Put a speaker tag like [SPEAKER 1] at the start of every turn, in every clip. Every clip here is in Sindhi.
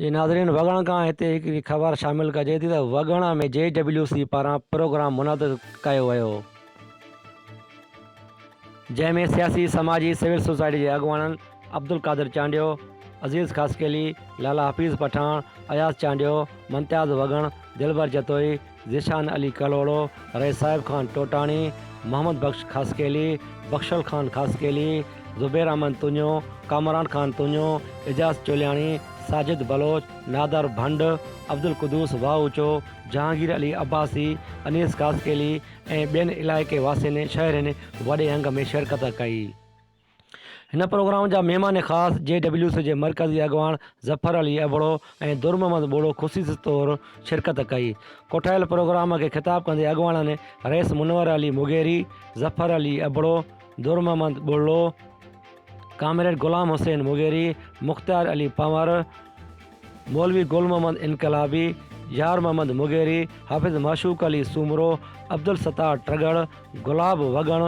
[SPEAKER 1] جي ناظرين وڳڻ کان هتي هڪڙي خبر شامل ڪجي ٿي ته وڳڻ ۾ جي ڊبليو سي پاران پروگرام منعقد ڪيو ويو جنهن ۾ سياسي سماجي سول سوسائٽي جي اڳواڻن عبدالقادر چانڊيو، عزيز خاصخيلي، لالا حفيظ پٺاڻ، اياز چانڊيو، ممتاز وڳڻ، دلبر جتوئي، ذيشان علي ڪلهوڙو، رئيس صاحب خان ٽوٽاڻي، محمد بخش خاصخيلي، بخشل خان خاصخيلي، زبير احمد تنيو، ڪامران خان تنيو، اعجاز چولياڻي، ساجد بلوچ، نادر ڀنڊ، عبدالقدوس واهوچو، جهانگير علي عباسي، انيس خاصخيلي ۽ ٻين علائقي واسين شهرين وڏي انگ ۾ شرڪت ڪئي. هن پروگرام جا مهمان خاص جي ڊبليو سي جي مرڪزي اڳواڻ ظفر علي ابڙو ۽ در محمد ٻوڙو خصوصي طور شرڪت ڪئي. ڪوٺايل پروگرام کي خطاب ڪندي اڳواڻن رئيس منور علي مغيري، ظفر علي ابڙو، در محمد ٻرڙو، ڪامريڊ غلام حسين مغيري، مختيار علي پنهور، مولوي گل محمد انقلابي، يار محمد مغيري، حافظ معشوق علي سومرو، عبدالستار ٽڳڙ، گلاب وڳڻ،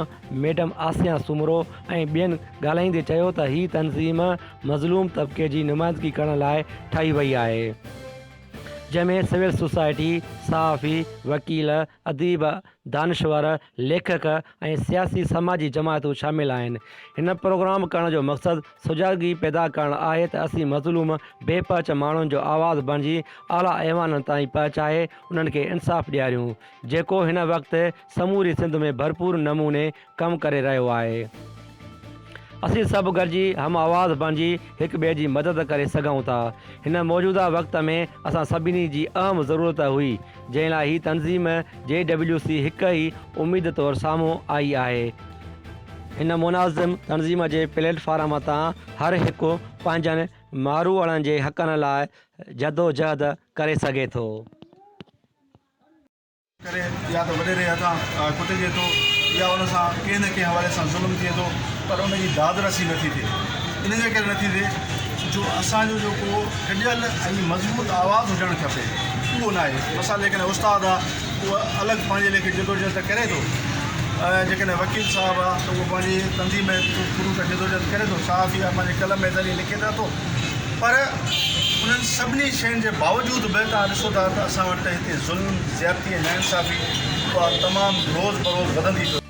[SPEAKER 1] ميڊم آسيا سومرو ۽ ٻين ڳالهائيندي چيو ته هي تنظيم مظلوم طبقي جي نمائندگي ڪرڻ لاء ٺاهي وئي آهي جنهن ۾ سول سوسائٽي، صحافي، وڪيل، اديب، دانشور، ليکڪ ۽ سياسي سماجي جماعتون شامل آهن. هن پروگرام ڪرڻ جو مقصد سجاڳي پيدا ڪرڻ آهي ته اسين مظلوم، بي پهچ ماڻهن جو آواز بڻجي اعليٰ ايوانن تائين پهچائي انهن کي انصاف ڏياريون، جيڪو هن وقت سموري سنڌ ۾ ڀرپور نموني ڪم ڪري رهيو آهي. اسين سڀ گڏجي هم آواز بڻجي هڪ ٻئي جي مدد ڪري سگهون ٿا. هن موجوده وقت ۾ اسان سڀني جي اهم ضرورت هئي، جنهن لاء هي تنظيم جي ڊبليو سي هڪ ئي اميد طور سامهون آئي آهي. هن منظم تنظيم جي پليٽ فارم تان هر هڪ پنهنجن ماروئڙن جي حقن لاء جدوجهد ڪري سگهي ٿو.
[SPEAKER 2] ڪري يا ته وڏيري هٿان ڪٽجي ٿو يا ان سان ڪنهن نه ڪنهن حوالي سان ظلم ٿئي ٿو پر ان جي داد رسي نٿي ٿئي ان جي ڪري نٿي ٿئي جو اسان جو جيڪو گڏيل ۽ مضبوط آواز هجڻ کپي اهو نه آهي مثال جيڪڏهن استاد آ اهو الڳ پنهنجي ليکي جدوجهد ته ڪري ٿو ۽ جيڪڏهن وڪيل صاحب آ ته اهو پنهنجي تنظيم ٿرو ته جدوجهد ڪري ٿو صحافي آ پنهنجي قلم ۾ ذريعي لکي ته ٿو پر انهن سڀني شين جي باوجود به توهان ڏسو ٿا ته اسان وٽ هتي ظلم، زيادتي ۽ ناانصافي اها تمام روز بروز وڌندي پئي.